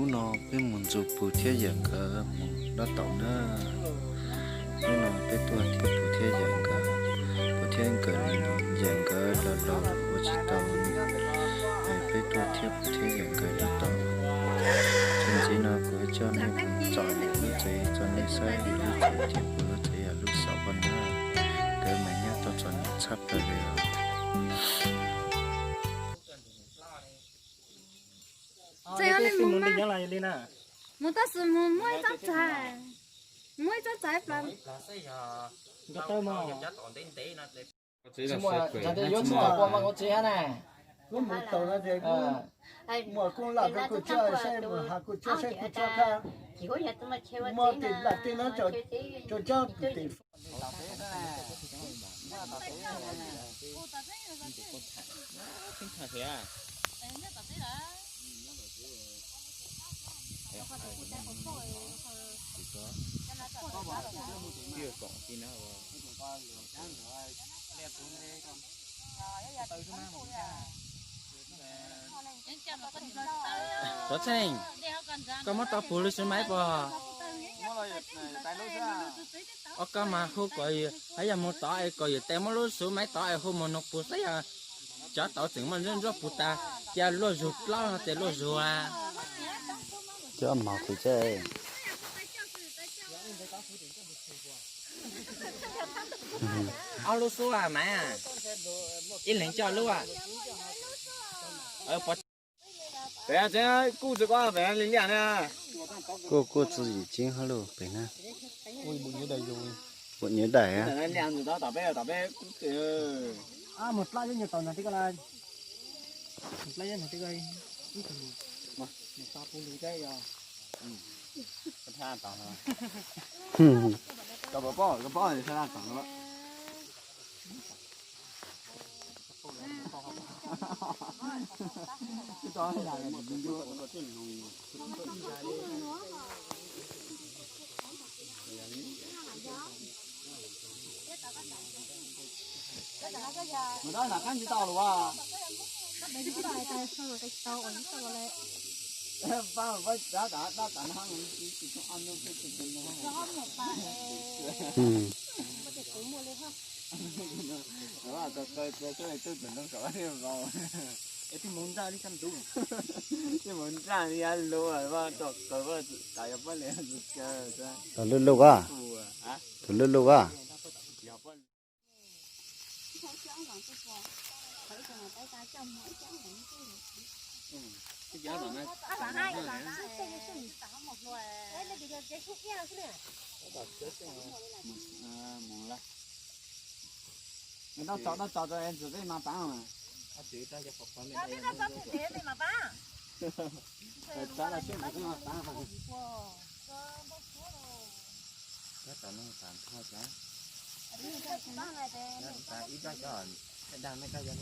Hnub no peb mus ntxuas Pus thiab Yawm nkawd mus dab taum na. Hnub no peb tuaj thiab Pus thiab Yawm nkawd, Pus thiab nkawd, Yawm nkawd los los ua tsis tau, peb tuaj thiab Pus thiab Yawm nkawd dab taum. Txuas ntxiv no kuv coj nej mus tsom lub tsev tso nej saib lub tsev thiab Pus lub tsev yog lub xaum paj na. Nkawd mas nyob tau txom nyem tshaj plaws li os. Mus tab sis mus muab ib tsob txhais, muab ib tsob txhais plaws. Yuav txhais muaj kuv tsev na. Muaj kuj lam kuj tso saib, muaj ha kuj tso saib kuj tso ka. Muaj tej lam tej no tso cov pus tes. Xov Txheej, koj muab tau Pus lub xwb maiv pom? Ob koj mas hu kom hais yog mus tod es kom yawm tes muab lub xwb maiv tod es hu mus nug Pus saib yog cov tod tseem muaj ntsuab ntsuab puas tas, cia luaj zug plaub no ces luaj zug a. Cov mos thim tse. Ob lub xub maiv, ib leeg coj lub. Pem kuj txi ko pem li liaj na. Kuj kuj txi yim tseeb hab lug pem na. Ua nyiav daim. Mus dab nram qab ntsis tau los as. Pab pab dab dab dab tas no. Tej mus nraj li ya lus, tom qawv tas yog pab le. Tus lwj lug a, tus lwj lug a. Tso tso tso ntxim peb mas paav mas. Tso tso ntxim peb mas paav. Ib dag cov dag me koj yog.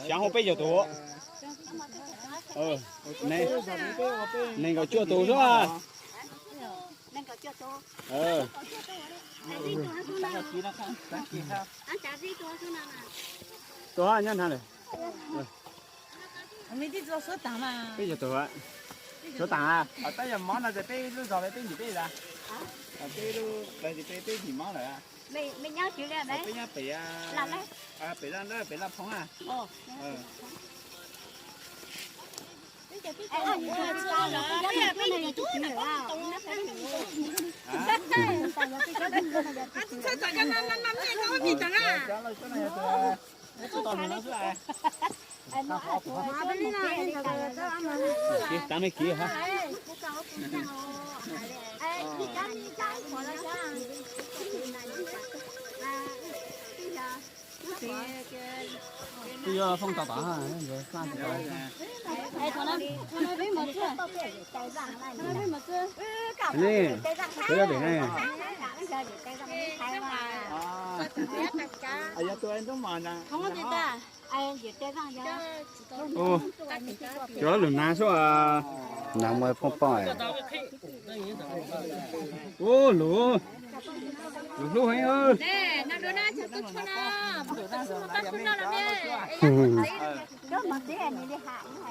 Xyaav hu peb caug tus, nees nkaum cuaj tus xwb. Tus nyob na. Peb caug tus, suav taam. Tab yog mob no ces peb lub zog peb ntsim peb, peb lub peb ntsim mob lawm. Peb nyob pem, pem Laj Phoob a. Tab me kiv ha. Twb yuav foob tau tom ha. Ne, twb yuav pem ne. Cov lwm nas xwb. Nas muaj phooj poj. Ub, lwm, lwm hlub heev.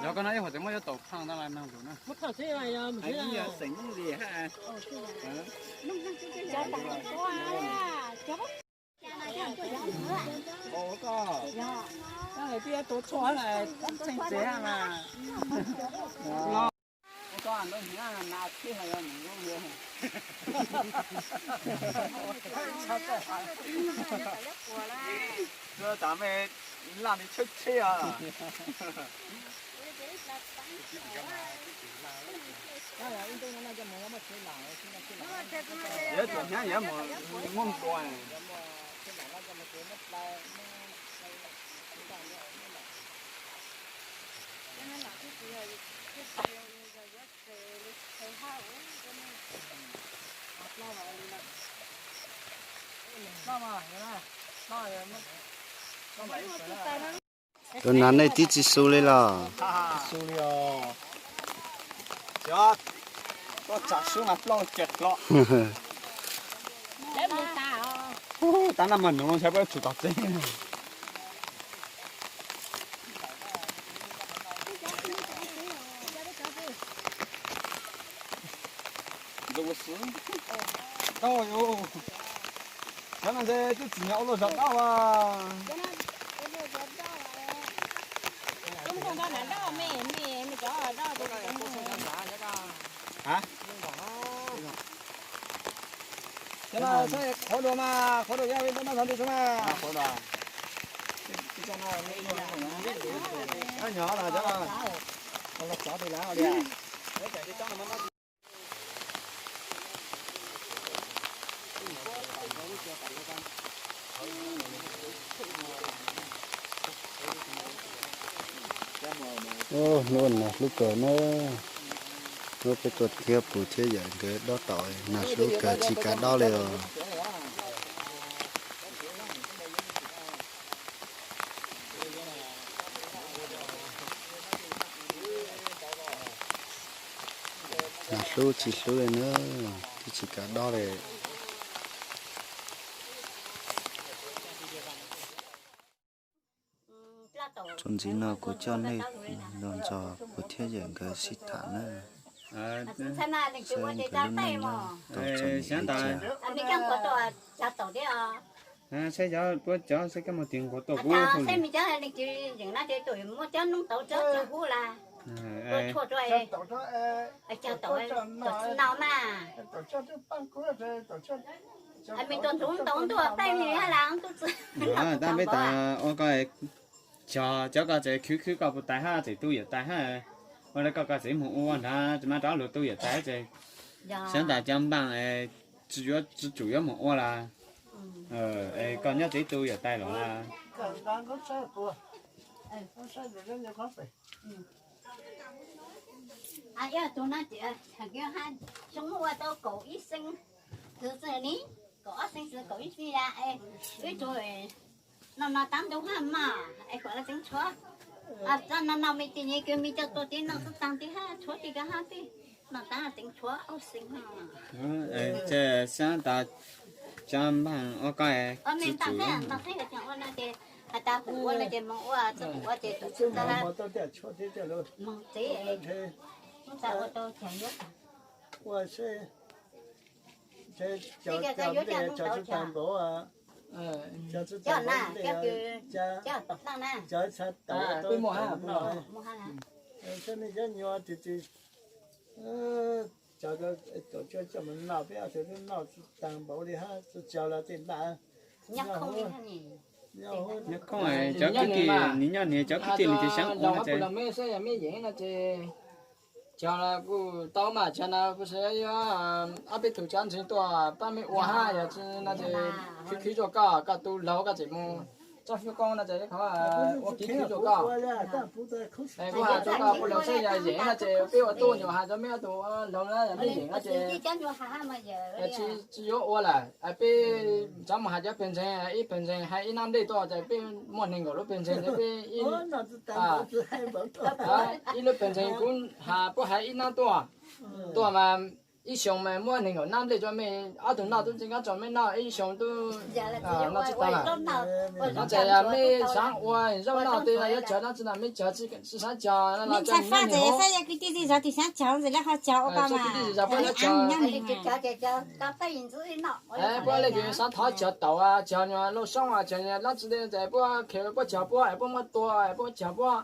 Yog koj no ib hov tseem muab yuav tau phaj ntawd los nag lus na. Xeem Mooj Lis ha. Twb yuav tuav tshuaj na, tab txheej tsev mas. Los, ua koj ntoo hniav nas txhij los yog mus lub. Tuaj tas me laj li tsheb tsheb os. Yuav tuam hniav yuav mus muab nplua. Tus nas nej tib tsis xu li los? Xu li os. Cov, koj tsam sub mas plaub ces hlo. Tab naj mas nuv ntshai peb tsum tom tsev. Ntxuav xwb. Daj yus. Cov no ntshe twb tsim nyog ua luaj zog daj as. Cov no qhuav dua mas, qhuav dua yog noj txog nti xwb mas. Nyob los cov no los txov tus lav li. Hnub nas hlub kawg na. Hnub peb tuaj thiab pus thiab yawm nkawd dob tom nas hlub kawg tsis kav dob li os. Nas hlub tsis hlub li na, twb tsis kav dob li. Txuas ntxiv no kuv coj nej los nrog pus thiab yawm nkawd sib tham na. Saib nkawd lub neej nyob tau txom nyem li cas. Saib cov puab cov saib koj muaj tis nquag tuaj kuv. Tab peb tas ua koj, cov koj tseem khwv khwv koj puas tais hab, tseem tu yawm tais hab. Ua li koj koj tseem mus ua nrad mas rov lug tu yawm tais ces, xyov tas cov npaaj yuav tsum yuav mus ua las, es koj nyob tsev tu yawm tais los las. Tus no xyoo ua tau kaum ib xees, tus txwg ni kaum ob xees, kaum ib xees ya, wb tug no no taab ntuj hab mas es kom lawv tseev tshuav. Txoj no no me tis nyem kws me cov tuag tib no xwb taag tib hab tshuav tib kag hab tib no taab tseev tshuav ob xees no. Xyov tas cov npaaj ua koj, me tas xeeb no xeeb ua no ces has tas kuv ua no ces moog ua, txug kuv ua ces tus txwg tas moog tsev, tas ua tau caag yuav tas. Ua seb, cov txwg tas tas tas npaum Cov tsis tau na, cov tsis tau na, cov tsis tau na, cov tsis tau na, cov tsis tau na, cov tsis tau na, cov tsis tau na, peb ob tug twb noj tsis tau npaum li hab, tsis tau los tej npaj. Nyob khoom cov kwv tij, nws nyob nws cov kwv tij nws tsis xav ua no ces. Cov kuj tau mas cov no kuj xav yuav ob peb tug cov ntseeg tuaj pab mej ua hab, yog tsis no ces khwv khwv rua koj, koj tus laug koj tseem mus txog xyoo koob no ces qhov ua khwv khwv rua koj. Kuv has rua koj, kuv laug saib yog yeem no ces peb ua tuaj nyuam has rua mej ob tug laug na, yog mej yeem no ces tsis yuav ua lawm. Peb txhob mus has cov pawg ntseeg, ib pawg ntseeg hais ib nab nplej tuaj ces peb muaj nees nkaum lub pawg ntseeg ces peb ib, ib lub pawg ntseeg kuv has puab hais ib nab tuaj, tuaj mas ib xyoo mas muab nees nkaum nab nplej rua mej ob tug noj tub txij nkawm rua mej noj ib xyoo tub. Noj tsis tau lawm. No ces mej xaav ua zaub noj tej yuav cog dlaab tsi no mej cog, tsis xaav cog no los cov kwv tij zov tim xaav cog ntxiv lawv ho cog ua pa mas. Puab leej twg xaav thov cog taum, cog nyuag lauj soob, cog nyuag dlaab tsi tej ces puab kheev puab cog puab, puab muab tua puab cog puab.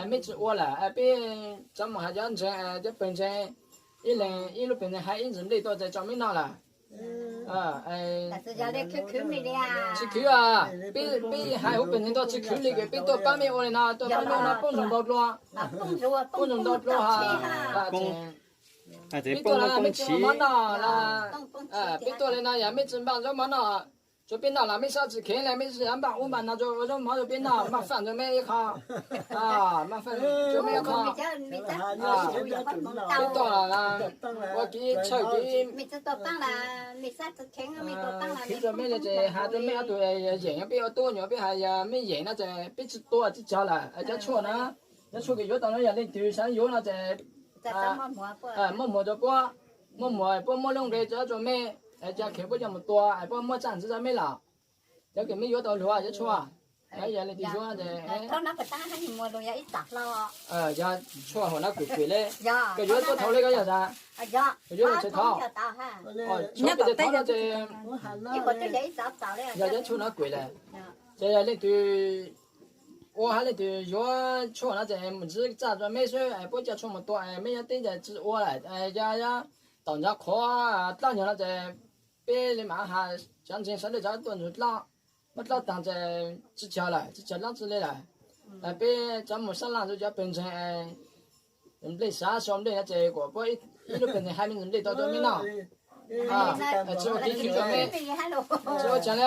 Mej tsis ua lawm, peb txhob mus has cov ntseeg, cov pawg ntseeg, ib leeg ib lub pawg ntseeg hais ib ntsis nplej tuaj ces tso mej noj lawm. Tsis khwv, peb hais huv pawg ntseeg tuaj tsis khwv li, peb tuaj pab mej ua li no, tuaj pab mej ua no poob ntsoog ntau dlua, poob ntsoog ntau dlua. Peb tuaj li no yog mej tsis npaj zaub mov noj rua peb noj los mej sab tsis kheev li, mej tsis npaj ub npaj no rua ua zaub mov rua peb noj, npaj faj rua mej ib qho, npaj faj rua mej ib qho. Peb tuaj ua kev tshawj kev khwv rua mej li ces has rua mej ob tug yeem, peb ua tuaj nyuam peb has yog mej yeem no ces peb tsis tua tsis cog lawm. Cov tshuaj na, cov tshuaj kws yuav tau no yog leej twg xav yuav no ces muab muag rua puab, muab muag puab muab lub nqe rua mej, ca kheev puab coj mus tua, puab muab tsaj ntxiv rua mej lawm. Cov kws mej yuav tau luag cov tshuaj, yog leej twg yuav ces yog tshuaj hauv no kws kws le, koj yuav tuaj thaum le koj yog tas, koj yuav tsis thaum, tsis thaum no ces yog cov tshuaj no kws lawm. Ces yog leej twg ua hab leej twg yuav tshuaj no ces mus ntxiv txaj rua mej xwb, puab ca tshuaj mus tua, mej yuav teb ces tsis ua lawm, tom ntxov qhuav dlaab nyuag no ces peb li mam has cov ntseeg sawv daws cov tuaj ntxuag dlaab, muab dlaab taag ces tsis cog lawm, tsis cog dlaab tsi le lawm. Peb cov mus sab laj ntxug cov pawg ntseeg, nplej xav sau nplej no ces kuas puab ib lub pawg ntseeg hais mej ntsis nplej tuaj rua mej noj. Tsis ua kev khwv rua mej, tsis ua caag li.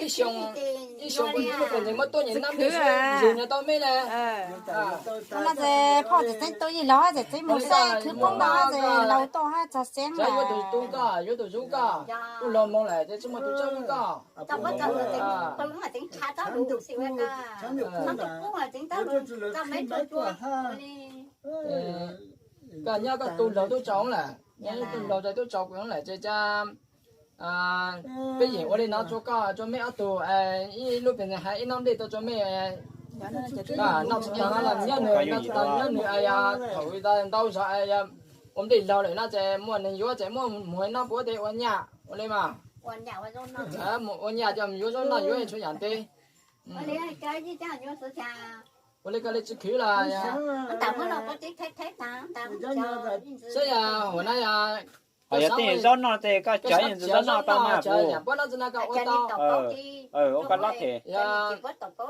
Ib xyoo, ib xyoo puab ib lub pawg ntseeg muab tuaj nyiam nab nplej xwb, yug nyuag tau mej le. Phauj tseem tseeb tu ib los tseem tseeb mus saib khwv poob no ces laus tuaj hab txog xeeb, yuav tug tu koj, yuav tug zub koj, kuj laug moog lawm ces tsis muaj tug txawj koj. Koj nyob koj tu laug tub tsaus lawm, nyob tub laug tub tsaus kuv lawm ces ca peb yeem ua li no rua koj, rua mej ob tug, ib lub pawg ntseeg hais ib nab nplej tuaj rua mej. Noj tsis taag no los nyob nwg, noj tsis taag nyob nwg, yog thaum ntau zog yog ua nplej laug lawm no ces muaj neeg yuav ces muab muag noj puab tes ua nyaj ua li mas. Ua nyaj coj mus yuav zaub noj yuav txhua yam ntej. Ua li koj li tsis khwv los saib yog hauv no yog, yog tej zaub noj ces koj cog ntsis zaub noj tau mas puab noj tsis no koj ua tau. Ua koj lob them. Yog koj cog tau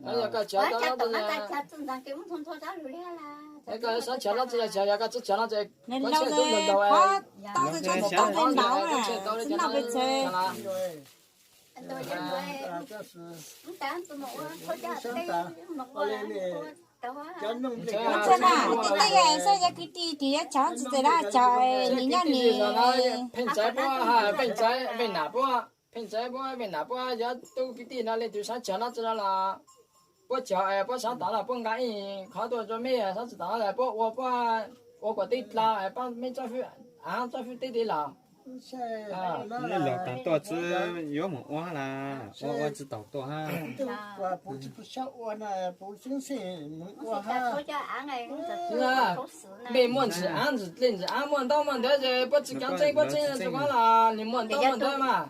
no, koj xav cog no ces koj tsis cog no ces koj tsis tau li, koj tsis tau li. Tej tej saib yog kwv tij twg yuav cog ntsis txawm dab cog, nim nyob nim. Pheej txawv puab, pheej txawv, pheej nam puab, pheej txawv puab, pheej nam puab, yog tub kwv tij no leej twg xav cog no tsis no los puab cog, puab xav tas los puab nqa ib qhov tuaj rua mej, xav tsis tas los puab ua, puab ua kuas teb dlha, pab mej txoj fwb, txoj fwb teb tes los. Los tag tuaj xwb yuav mus ua las, ua ua tsis tau tuaj hab. Mej muaj ntsis av ntsis dlej ntsis av muaj ntaub muaj ntawv ces puab tsis kaav tseeb puab tseeb tsis kaav los nws muaj ntaub muaj ntawv mas.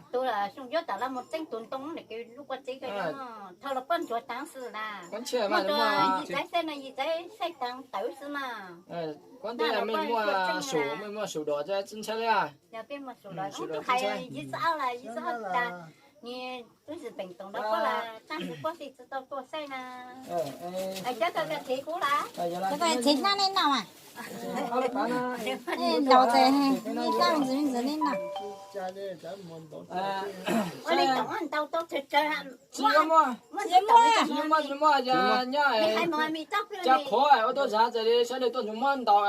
Kuv ntshai mas, kuv ntshai mej muaj sum, mej muaj sum dua ces tsis ntshai li. Sum dua tsis ntshai. Txiv hnab nej noj mas. Laus ces ib hnab ntxiv ntxiv nej noj. Tsis muaj, tsis muaj, tsis muaj, yog nyob cas qhuav ua tuaj zag ces li sawv daws tuaj ntsug muab ntaus,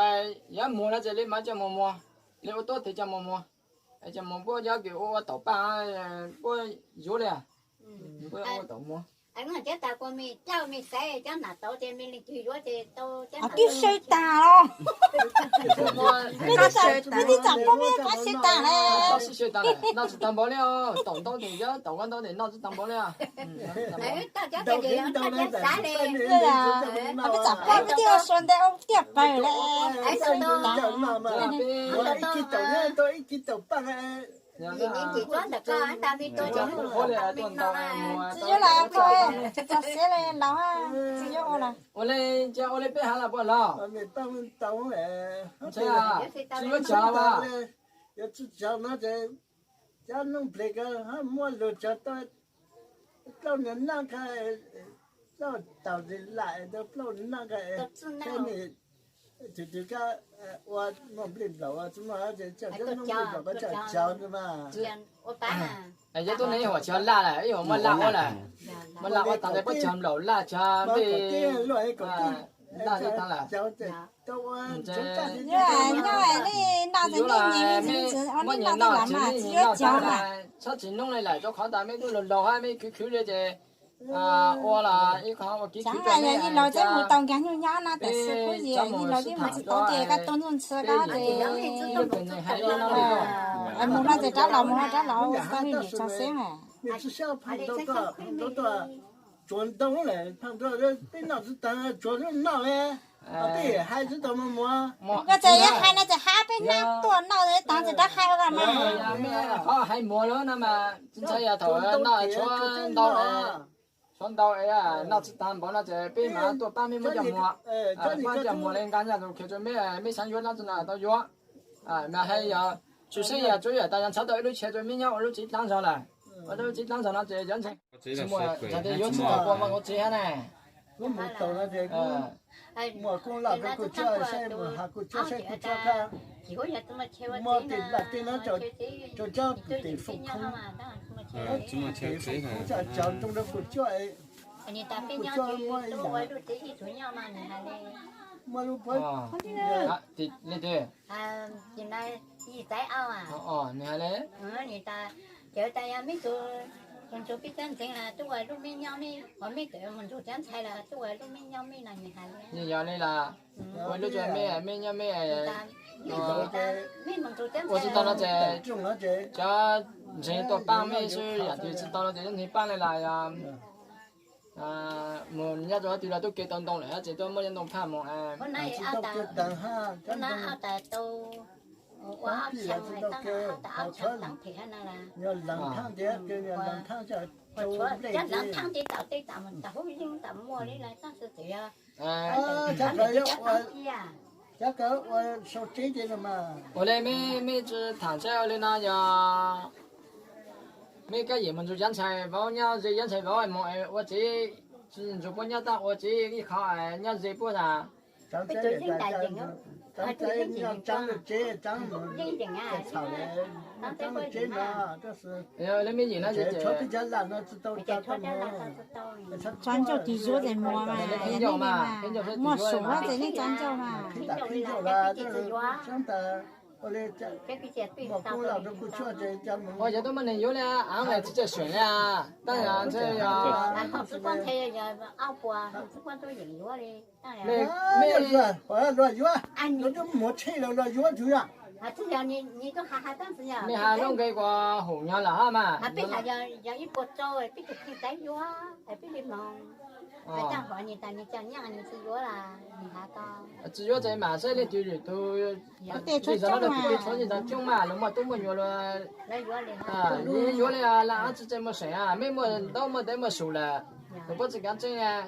yog muag no ces li mas coj mus muag, li ua tuaj tes coj mus muag, coj mus puab cov kws ua ua taum paj puab yuav li. Puab ua taum muag. Twb sawv tag los. Twb txawm pub mej kav sawv tag le. Noj tsis tau npaum li, taum ntaub tes, taum koj ntaub tes noj tsis tau npaum li. Twb txawm pub mej tiag sua ntev tiaj pawg le. Tsis yuav los, txog siav li laus, tsis yuav ua los. Ua li cas ua li peb hav los puas los? Tsis yuav tsaug as. Yog tsis tsaug no ces cov Nuj Plig ko muab luag cov plaub niag naj ka, plaub taug zis lam rau plaub niag naj ka, thiab nim tus twg koj ua muaj nplij nplaum tsis muaj ces coj cov muaj nplij nplaum ko coj cog ntawd mas. Yog tub neeg ib huam cog laj lawm, ib huam muaj laj ua lawm, muaj laj ua tag ntawd puab cog nplaum laj cog nplij, laj li tag lawm. Nyob nej noj ces nej nyiam ntsis, ua nej noj tej lam mas tsis yuav cog mas. Txhob tsis noob li lawm, rau qhov tas mej kuj laus laus hab, mej khwv khwv li ces ua los ib qho ua kiv khwv rau mej. Yog yij laus twb mus tau nkag nyuj nyob no tam sim kuj yog yij laus twb mus tsis tau ces koj tuaj ntuj ntxhw dab ces, mus no ces rov los, mus no rov los, tau li niam tso xeeb. Tsuav ntoo lawm, peb noj tsis tag, tsuav noj li, peb hais tsis tau muag. Koj txawm yuav hais no txawm hab peb nab tuaj noj tag txawm rov hais ua mas. Qhov hais muag lawm no mas tsis ntshai, yog thaum noj tshuav ntau, tshuav ntau es noj tsis tag npaum no ces peb mam tuaj pab mej muab cov muag, pab cov muag li nqa nyob rau khiav rau mej, mej xav yuav dab tsi no tau yuav. Mas hais yog tshwj xeeb yog tsuav yam tas yog ntshaw tau ib lub chaw rau mej nyob ua lub tsev dlaab zog lawm. Ua lub tsev dlaab zog no ces yuav ntseeg, tsis muaj tsev yuav tsis muaj kua muaj nkaus tsev hab ne. Muaj koob laj kuj tsuag, saib muaj hav kuj tsuag, saib kuj tsuag kab. Muaj tej laj tej no rau cov tim foom khoob, tim foom khoob cov cov ntoo rau kuj tsuag, kuj tsuag muaj ib yam. Muaj lub puab Nws hais li, ces tas yog mej tug mus nrug peb cov ntxeev lawm tuaj ua lub mej nyob mej, ho mej tawm mus nrug cov ntxhais lawm tuaj ua lub mej nyob mej no nws hais li. Yog li lawm, ua lub tsev mej, mej nyob mej, mej mus nrug cov ntxhais ua tsis tau no ces cov ntxeev tuaj paab mej xwb, yam twg tsis tau no ces cov ntxeev paab li lawm. Mus nyob rau qhov twg los tub ke tau ntoo lawm, tseem tuaj muab cov ntoo phaj mus. Ua li mej, mej tsi tham saib ua li no yog mej kab yim mus nrug cov ntxhais vauv nyob ze, cov ntxhais vauv mus ua tsev, tsi nrug puab nyob taab ua tsev ib qho nyob ze puab na. Tsav ncauj tus yuav tes muag mas, muaj sum ces nej tsav ncauj mas. Ua yog tuaj muaj neeg yuav li, aav tsi txawj seem li, taab yog ntshe yog mej, mej, luag yuav, luag yuav, luag yuav. Nws has lub nqe kuas hoom nyog lawm hab mas. Peb has yog ib puas rau peb tug kheej tau yuav, peb li moog. Tag nrho nws tas nws cov nyiaj nws tsi yuav lawm, nws has tau. Tsi yuav ces mas saib leej twg lwm tug, tej zaum no peb tshuav nyiaj ntau coob mas lawv muaj tub muaj nyuam lawm, yuav li, ab tsi tseem muaj seem, mej muaj ntaub muaj ntawv muaj sum lawm, lawv puab tsi kaav tseeb.